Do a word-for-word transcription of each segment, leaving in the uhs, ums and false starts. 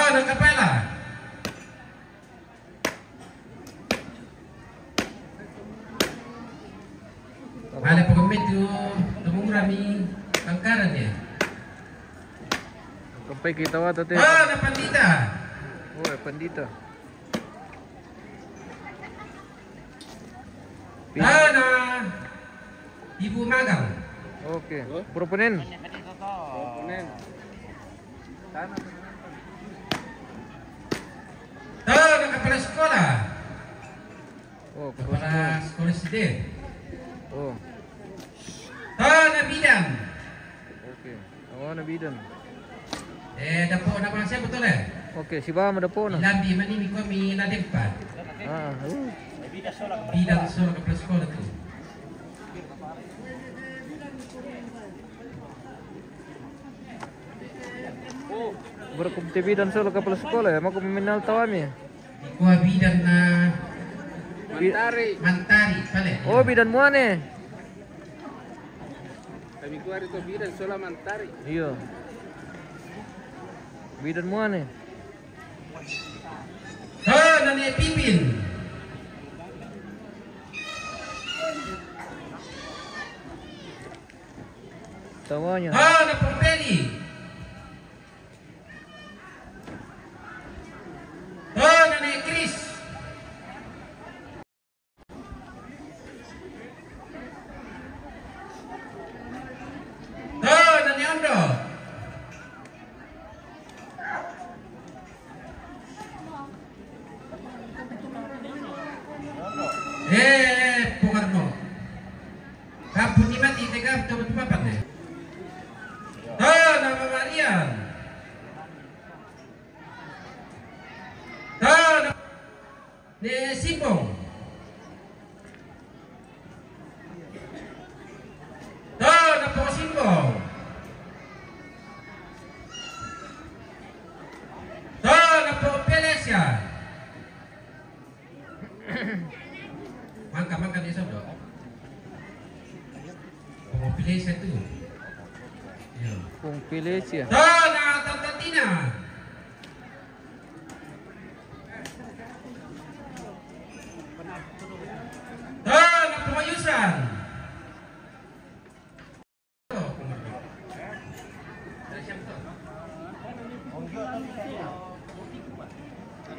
Nakapala. Bale pagamitu tumurami tangkaran ya. Kampai kita wa tate. Ah, na pandita. Oh, pandita. Tana Ibu Magang. Oke. Proponen. Proponen. Tana kepala sekolah. Oh, kepala sekolah side. Oh. Tana bidan. Oke. Oh, na bidan. Eh, dapo na bang siapa tu le? Oke, si bama dapo na. Lambi mani mi komi na dempa. Ah, uh. Bidan sola kepala sekolah tu. Berkumte bidan sola kepala sekolah ya, mako meminal tawami. Kua bidan na mantari. Mantari, pale. Oh, bidan muane. Kami kuari to bidan sola mantari. Iyo. Bidan muane. Tana ne pipin. Tawanya. Tana pepeli. Tana ne Kris. Tana ne Ondo. Eh, pongarno. Kampung ni mati tega betul-betul apa ne? Tana Mamarian. Tana Ne Simbong. Tana po Simbong. Tana po Pelesia. Mangka, mangka dia sodo. Pung Pelesia tu. Ya. Pung Pelesia. Tana Tatatina. Tana Pung Ayusan.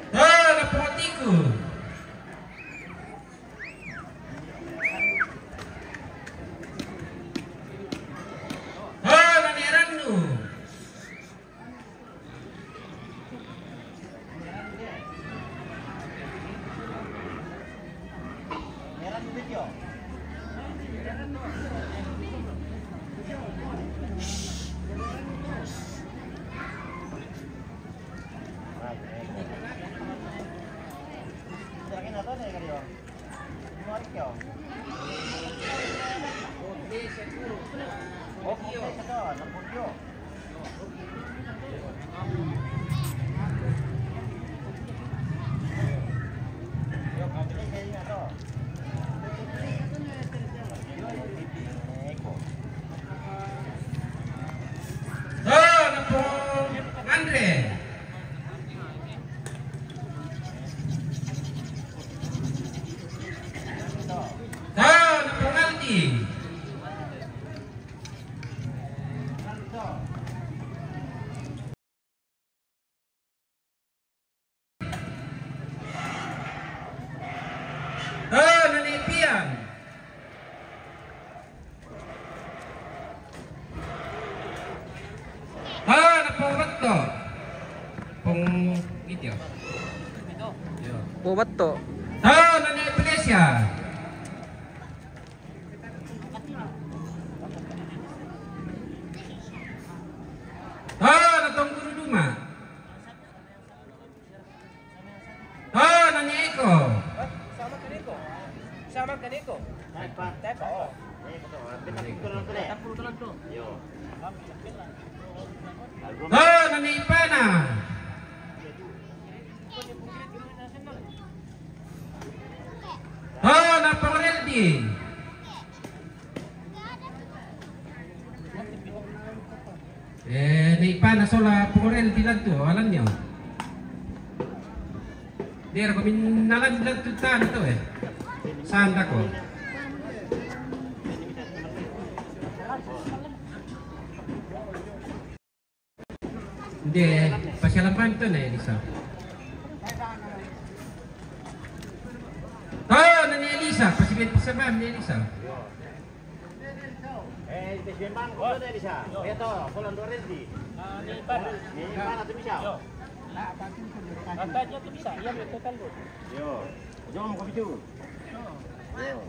Tana Pung Tiku. Tana Nerannu. Tana Pung Andre. Tana Pung Aldi. Tana ne Pian. Tana Pung Batto. Pung Gitio. Yo. Pung Batto. Tana ne Pelesia. Tana Tong Guru Duma. Tana ne Eko. Sama kan Eko? Sama kan Eko? Taipa. Taipa, oh. Tana ne Ipana. Tana Pung Reldi. Eh, ne Ipana sola Pung Reldi lantu, alannya. Dera ko min nalan lan tutana to, eh. Sanda ko. De, pasialampan to na Elisa. To, na ni Elisa, pasiben pasaban ni Elisa. Eh, te simbang ko na Elisa. Eto, kolan dua renti. Ni mana tu bisa? Katanya tu bisa, iya betul kan lu. Yo, jom ko bitu. Yo.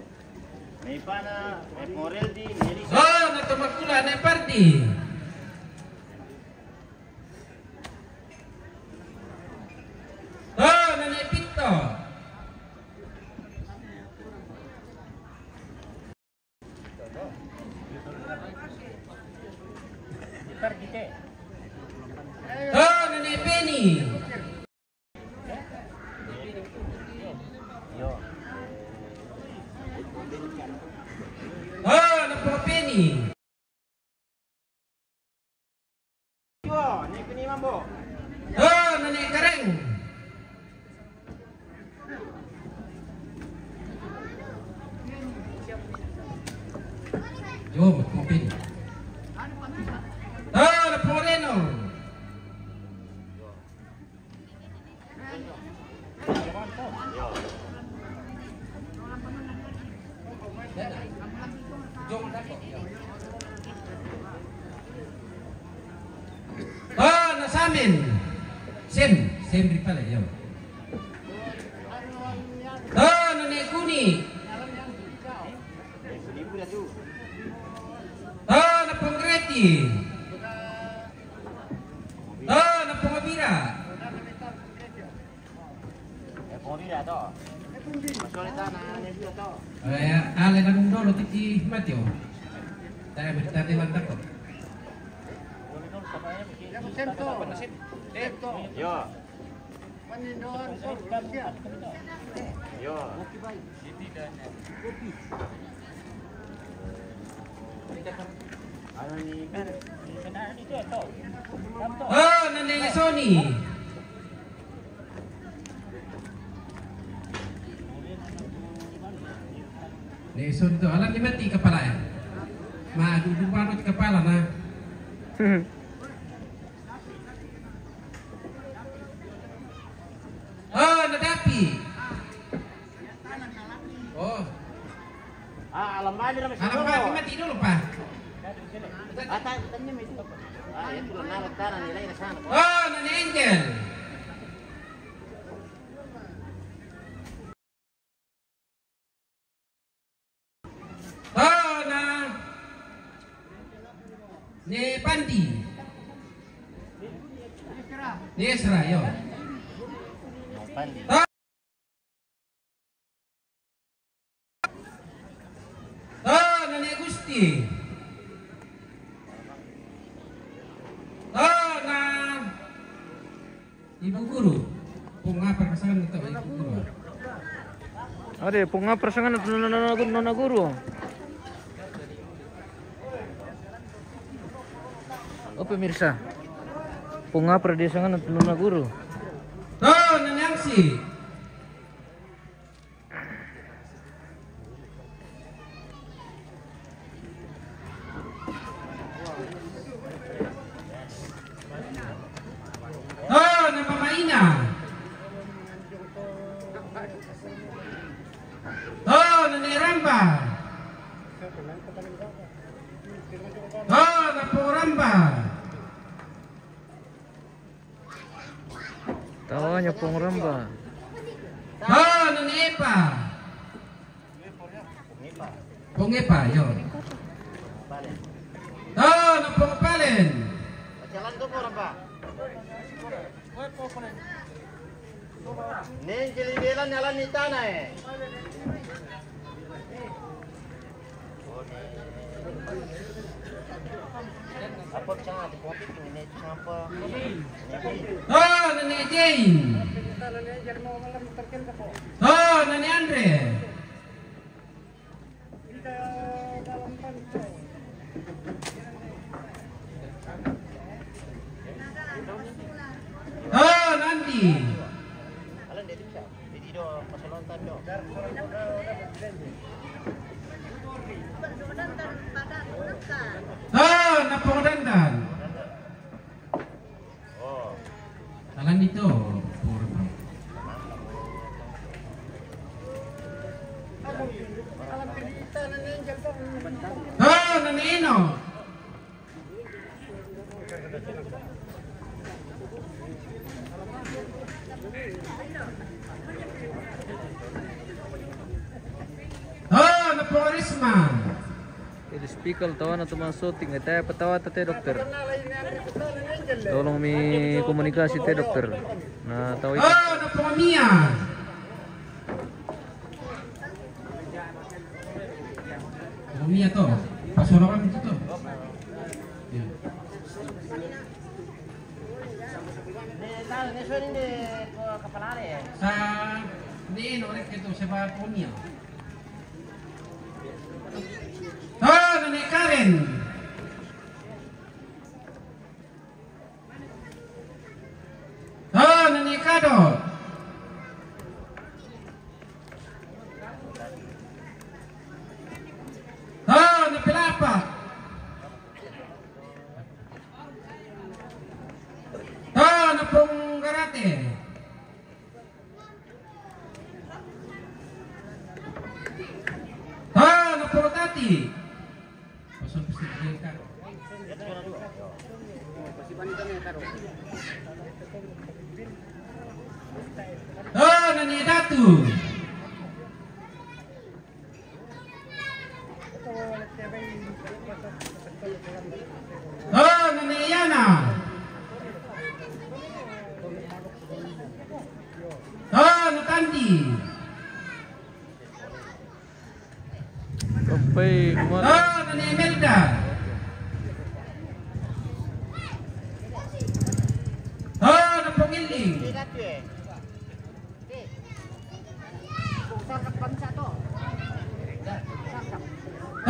Ni pana, ni Morel di, ni Elisa. Oh, na tomakula, ni Pardi. Oh, na ni Pito. Oh, na ni Peni. Oh, na po Peni. Yo, ni kini mambo. Oh, na ni Kareng. Yo, makopi. Oh, na po Reno. Oh, na Samin. Sem, Sem ri pale, yo. Oh, na ni Kuni. Oh, na Pongreti. Oh, na Pongabira. Eh, Pongabira to. Masole tana, ni Bira to. Eh, ale na dolo tiki mati o. Tayo, berita de mantap ko. Yo. Yo. Oh, na ni Sony. Ni Sony to, alam ni mati kapala ya. Ma, du, du, baru kapala na. Oh, na Dapi. Oh. Ah, alam bali na masih. Alam bali mati dulu, Pak. Ata tanya itu. Ah, itu na tana ni lain sana. Oh, na ni Angel. Oh, na ni Pandi. Ni Esra, yo. Pandi. Oh, na ni Gusti. Oh, na Ibu Guru. Pung apa pasangan atau Ibu Guru? Ade, pung apa pasangan atau nona, nona, nona guru? Oh, pemirsa. Pung apa dia sangan atau nona guru? Oh, na ni Angsi. Oh, na Mama Ina. Oh, na ni Ramba. Oh, na Pung Ramba. Tawanya Pung Ramba. Oh, na ni Epa. Pung Epa, yo. Oh, na Pung Palen. Jalan tu Pung Ramba. Nen jeli belan jalan ni tana, eh. Oh, na ni Jane. Oh, na ni Andre. Oh, Nandi. Ah, Napodandan. Talan dito. Ah, Nani Eno. Ah, Naporisma. Edi speaker tawana tu masuting, eh, taya patawa tate dokter. Tolong mi komunikasi te dokter. Na tawa itu. Ah, Naponia. Naponia to. Pasurawan itu to. Ya. Sa ni no rek itu sebab punya. Ah, Nani Karen. Ah, Nani Kado. Ah, Nani Pelapa. Ah, Napong Garate. Ah, Napong Tati. Ah, Nani Datu. Ah, Nani Yana. Ah, Nani Tandi. Sampai kemana? Ah, Nani Imelda. Ah, Napong Iling.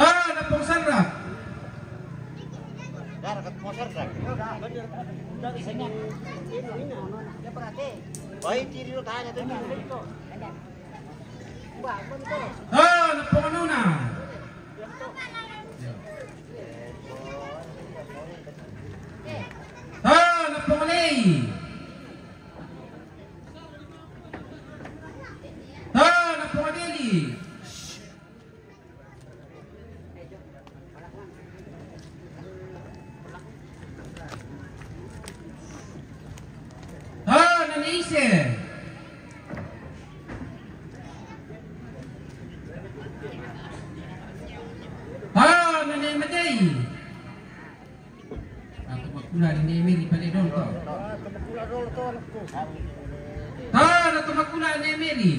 Ah, Napong Sarah. Baik, diri lo tanya tu. Ah, Napong Nuna. Ah, Napong Lei. Ah, Napong Deli. Ah, Nani Ise. Ah, Nani Madei. Ah, tumakula ni Emery pale don to. Ah, tumakula ni Emery.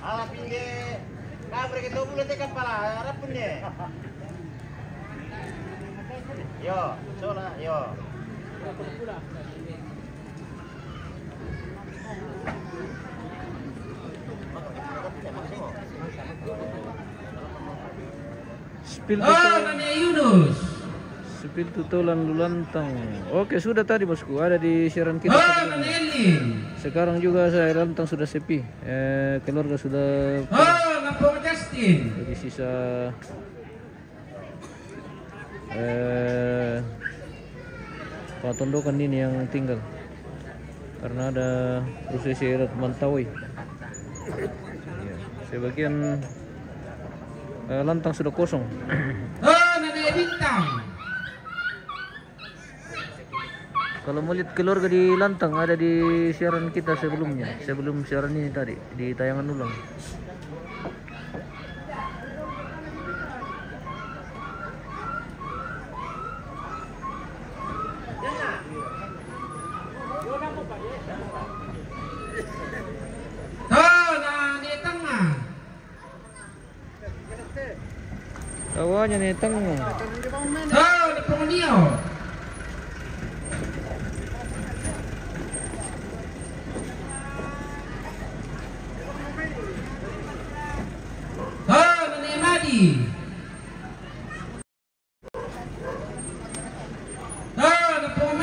Ala pinde, kabre ke tobula te kapala, arapun de. Yo, sola, yo. Spill Ah, tutorial. Nani Yunus. Spill tutorial Lulantang. Oke, sudah tadi, bosku. Ada di siaran kita Ah, sebelumnya. Nani Elin. Sekarang juga saya Lulantang sudah sepi. Eh, keluarga sudah Ah, Napong Justin. Jadi sisa, eh, Patondokan ini yang tinggal. Karena ada prosesi adat Mantawai. Ya, sebagian, eh, Lantang sudah kosong. Ah, Nani Bintang. Kalau mau lihat keluarga di Lantang, ada di siaran kita sebelumnya, sebelum siaran ini tadi, di tayangan ulang. Ah, Nani Tengah. Tawanya ni tang. Ah, Napong Nio. Ah, Nani Madi. Ah, Napong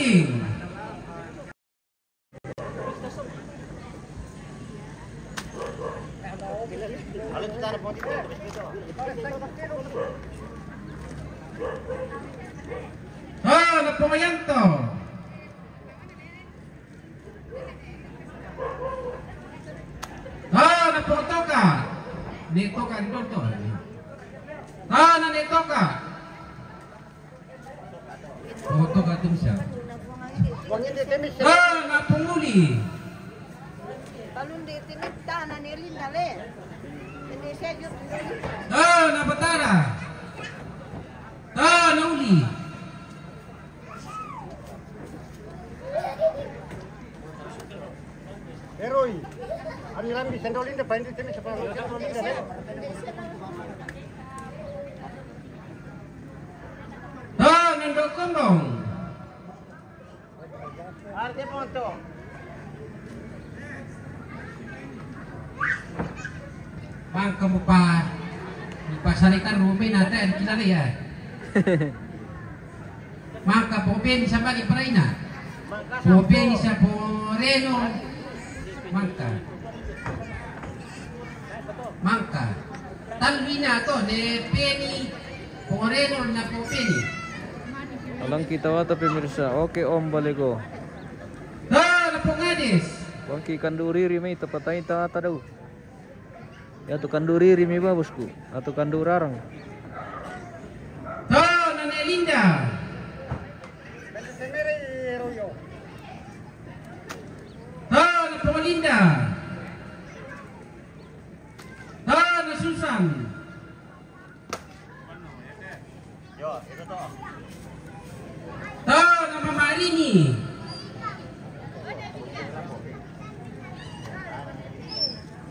Ah, Napoyanto. Ah, Napotoka. Netoka, netoka. Ah, na netoka. Foto ka tumsa. Ah, na punguli. Balun di tinip ta na ni Linda le. Hindi siya yun. Ah, na batara. Ah, na uli. Eroy. Ari rambi sendolin de paindi temi sepa sendolin de. Ah, nando kombong. Arte ponto. Bang kamu pa, pasalikan rumi nata yang kita lihat. Mangka popeni sa bagi paraina. Popeni sa poreno. Mangka. Mangka. Talvina to ne peni poreno na popeni. Alang kita wata pemirsa. Oke, Om Balego. Dah, Lapong Adis. Wangki kanduri rimi tapatai ta tadau. Ya, tu kanduri rimi babusku. Atau kandu rarang. To, Nane Linda. To, Nane Linda. To, Nane Susan. Yo, itu to. To, Nane Marini.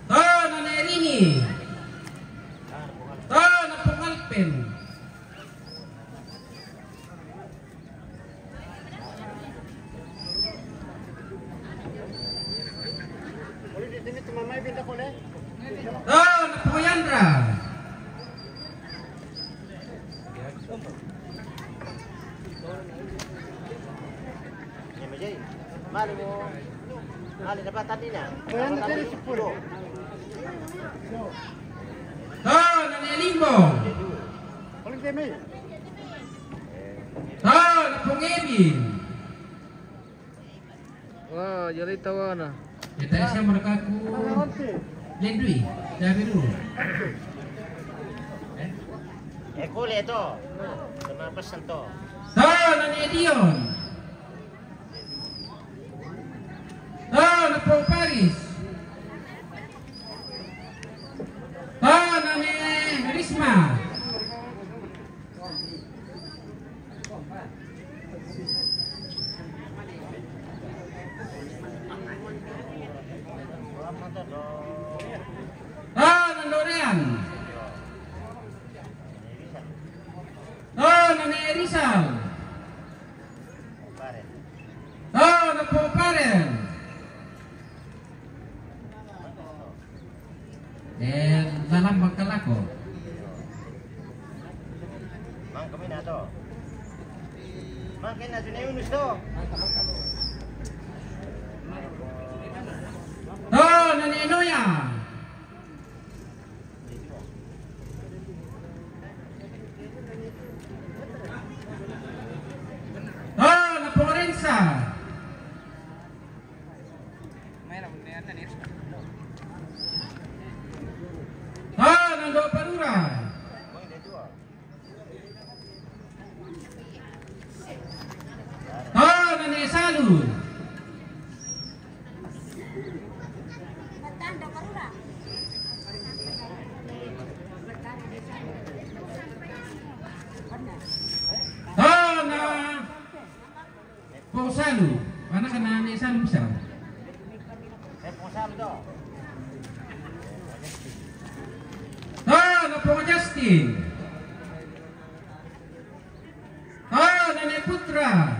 To, Nane Rini. To, Nane Pongalpen. To, Nane Poyandra. Mali mo. Mali na ba tadi na? Poyandra tadi sepuluh. To, Nane Limbo. Paling demi. To, Nane Pongebin. Wah, jadi tawana. Kita siya mereka ku lendui, jabi dulu. Eh, kule to. Sama pesan to. To, Nane Dion. To, Nane Paris. To, Nane Risma. To, Nane Lorean. To, Nane Rizal. To, Nane Poparen. Eh, dalam makalako. Mang kami na to. Mang kami na to, Yunus to. To, Nane Noya. To, Nane Florensa. To, Nando Parura. To, Nane Salu. To, Nane Posalu, mana ka Nane Salu bisa? To, Nane Justin. To, Nane Putra.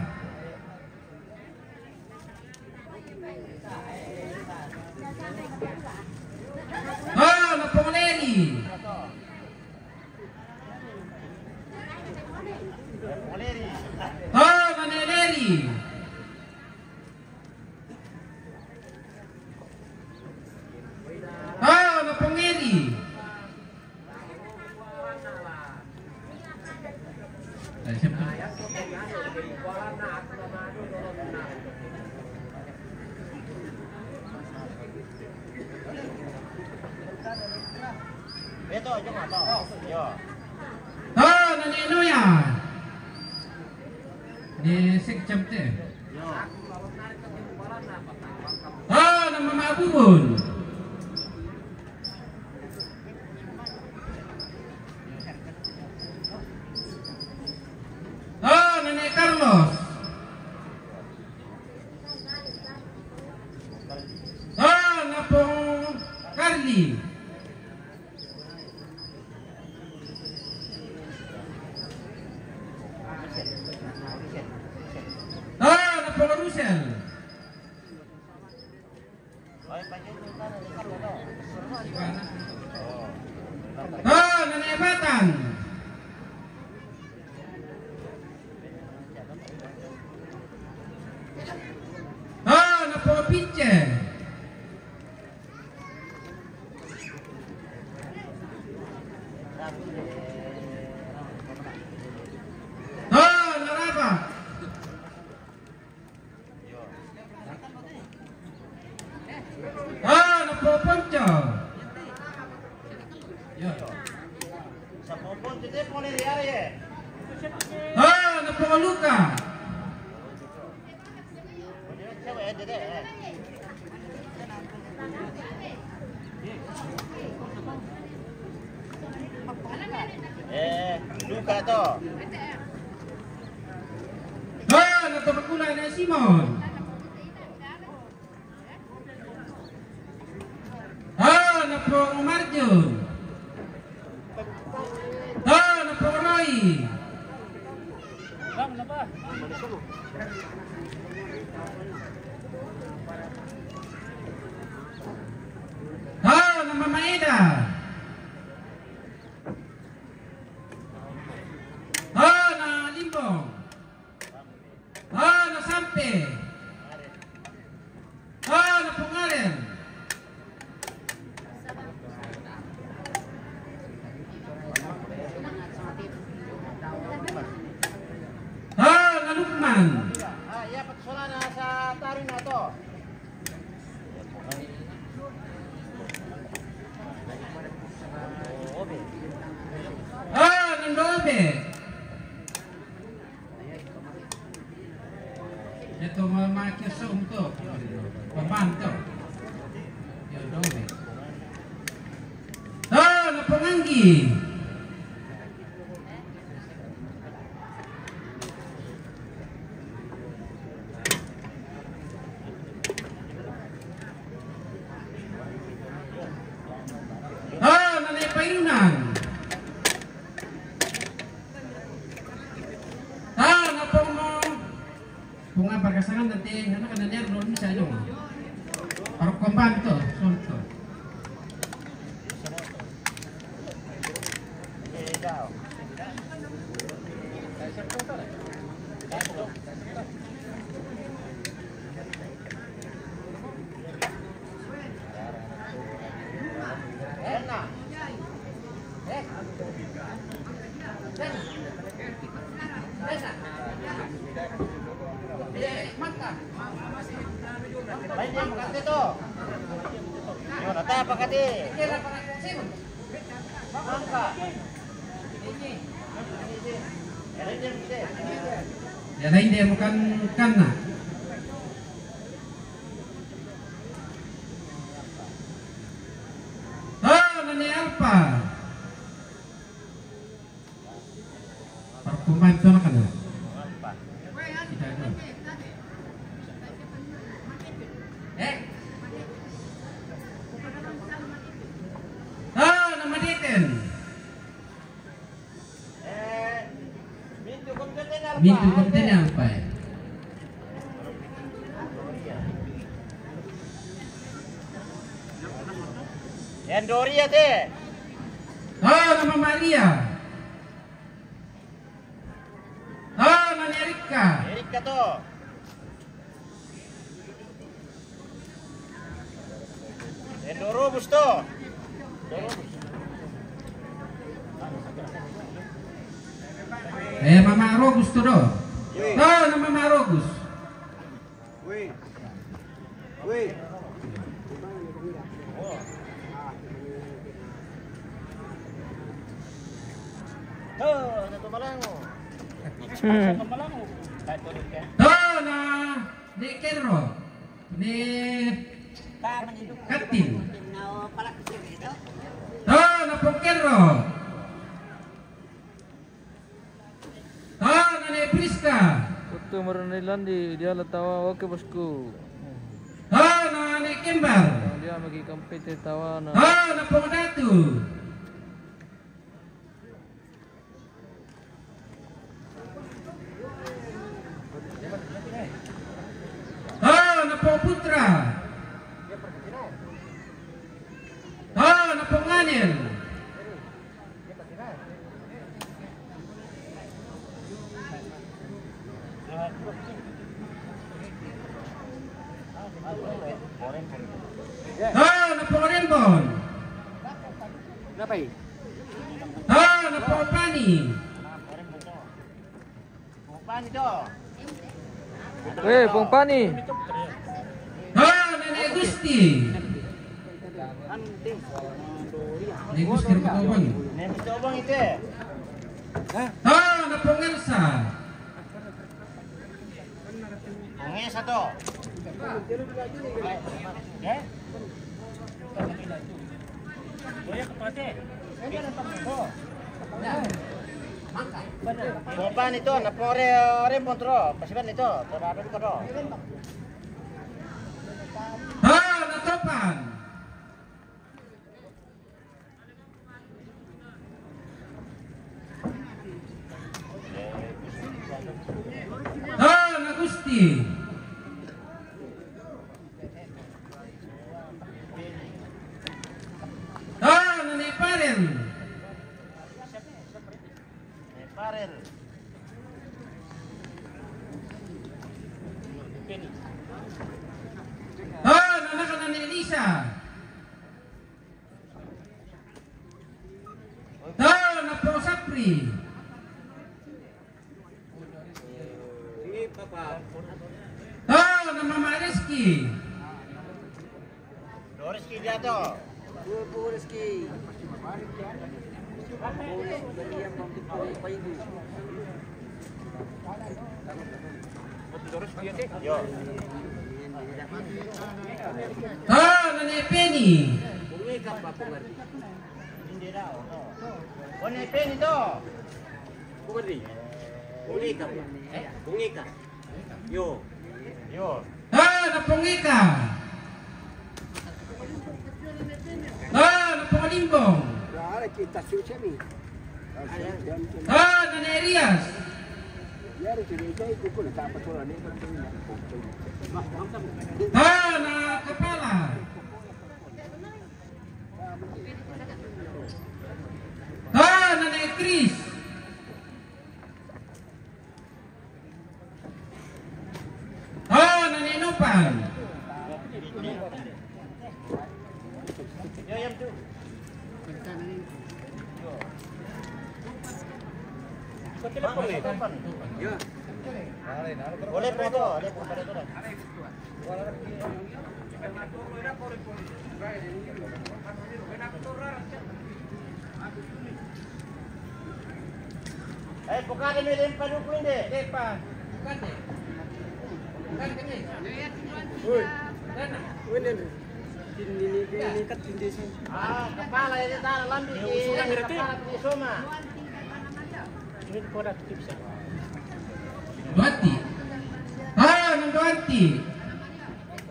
To, Nane Poleri. To, Nane Leri. To, nani Noya. Ni sik jam te. To, nama Mabubun. To, nani Carlos. To, napong Carly. To, napong Russell. To, nani Batan. To, napong Pinche. To, naraba. To, napong Poncho. To, napong Luka. Eh, Luka to. To, napong Luka na Simon. To, napong Marjun. To, napong Roy. To, napong Maeda. To, na Limbong. To, na Sampe. To, napong Aren. To, na Lukman. Ah, iya, pati sila na sa tari na to. To, na Dobe. Ito, ma-, makisong to. Paman to. Yo, Dobe. To, napong Anggi. To, nani Pairunan. To, napong mo. Punga pagasangan nanti, anak-anak niya, belum bisa aja. Parang kompan to, sonto. Lain dia makan tu. Yo, nata apa kati? Angka. Ya, lain dia makan kan na. Ah, nani Alpa. Parkuman to na kanu. Kita tu. Eh? Ah, nama Deten. Mintu kontennya apa ya? Yan Doria te. Ah, nama Maria. Ah, nani Erika. Erika to. Endorobus to. Endorobus. Eh, Mama Rogus tu do. To na Mama Rogus. To na Ne'e Kerro. Ne'e Katin. To na Pong Kerro. To na Ne'e Priska. Foto marunai landi dia la tawa, oke bosku. To na Ne'e Kembar. Dia magi kampete tawa na. To na Pong Datu. To na Pong Putra. To na Pong Anil. To na Pong Rembon. Kenapa ini? To na Pong Pani. Pong Pani to. Eh, Pong Pani. To na Ne'e Gusti. Ne'e Gusti Rukutobon. Ne'e Gusti Obon ite. To na Pong Elsa. Pong Elsa to. Eh? Pong Pani to, na Pong Rembon to, pasiban itu, to na Rembon to. To na Topan. To na Gusti. To na Ne'e Parel. Ne'e Parel. To na Naka na Ne'e Lisa. To na Pong Sapri. To na Mama Reski. Reski dia to. Reski. Yo. To na Ne'e Peni. Ini dia dah. Oh, Ne'e Peni to. Bukan ni. Bunga Ika. Eh, Bunga Ika. Yo. Yo. To na Pong Ika. To na Pong Limbong. To na Ne'e Rias. To na Kapala. To na Ne'e Kris. To na Ne'e Nopan. Boleh foto, ada foto. Eh, pokade me lempa dukun de. Lempa. Pokade. Pokade me. Woi. Woi, ini, ini, ini, ini, kat, ini, ini. Ah, kapala ini tanah lambi. Ini usulan berarti. Kapala ini soma. Ini kodak tipsa. Duanti. Ah, nang Duanti.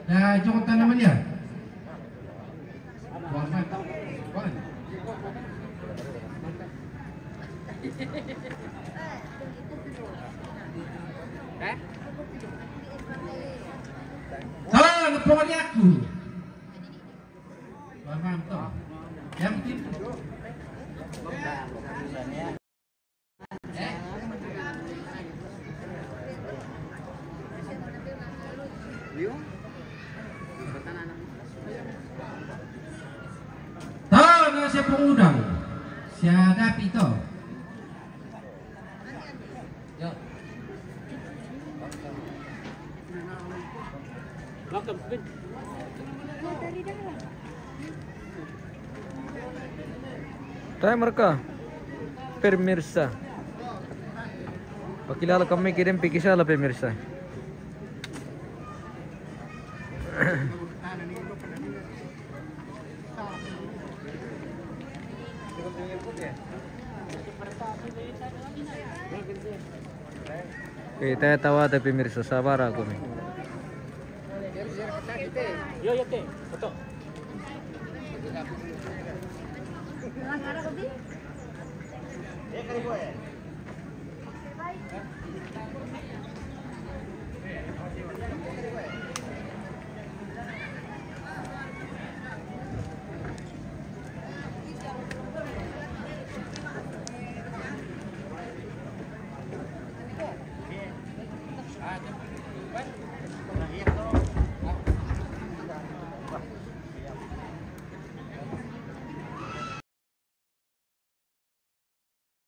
Dah jong tanaman dia. Salah na pokoknya aku. Paham toh? Yang penting. To na sia pengudang, sia dapi to. Tae mereka. Pemirsa. Pakilala kami kirim pikisala pemirsa. Kita tawa tapi pemirsa sabar aku nih. Yo, yo, te, foto.